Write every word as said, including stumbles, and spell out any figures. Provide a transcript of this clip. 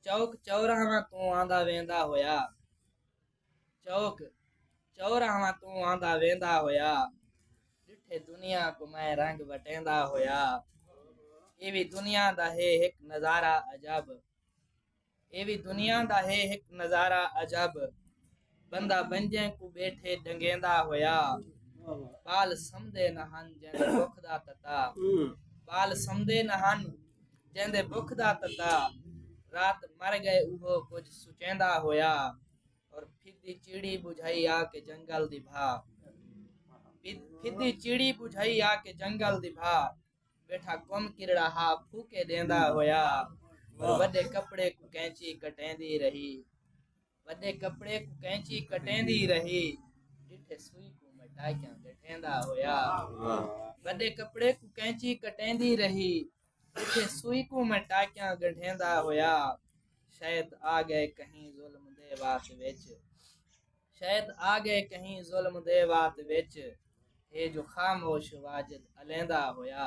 چوک چوراہواں توں آندا ویندا ہویا۔ چوک چوراہواں توں آندا ویندا ہویا۔ ݙٹھے دنیا کوں میں رنگ وٹیندا ہویا۔ اے وی دنیا دا ہے ہک نظارہ عجب۔ اے وی دنیا دا ہے ہک نظارہ عجب۔ بندہ بنجیں کوں ٻیٹھے ݙنگیندا ہویا۔ ٻال سمدے نہ ہن جیندے بکھ دا تتا۔ ٻال سمدے نہ ہن جیندے بکھ دا تتا۔ رات مر ڳئے اوہو کجھ سچیندا ہویا۔ اور پھدی چیڑی ٻجھائی آ کے جنگل دی بھا۔ پھد- پھدی چیڑی ٻجھائی آ کے جنگل دی بھا۔ ٻیٹھا کم کرڑا ہا پھوکے ݙیندا ہویا۔ اور وݙے کپڑے کوں کینچی کٹیندی رہی۔ وݙے کپڑے کوں کینچی کٹیندی رہی۔ ݙٹھے سوئی کوں میں ٹاکیاں ڳنڈھیندا ہویا۔ وݙے کپڑے کوں کینچی کٹیندی رہی۔ ݙٹھے سوئی کوں میں ٹاکیاں ڳنڈھیندا ہویا۔ شاید آ ڳئے کہیں ظلم دے وات وچ۔ شاید آ ڳئے کہیں ظلم دے وات وچ۔ ہے جو خاموش واجد الیندا ہویا۔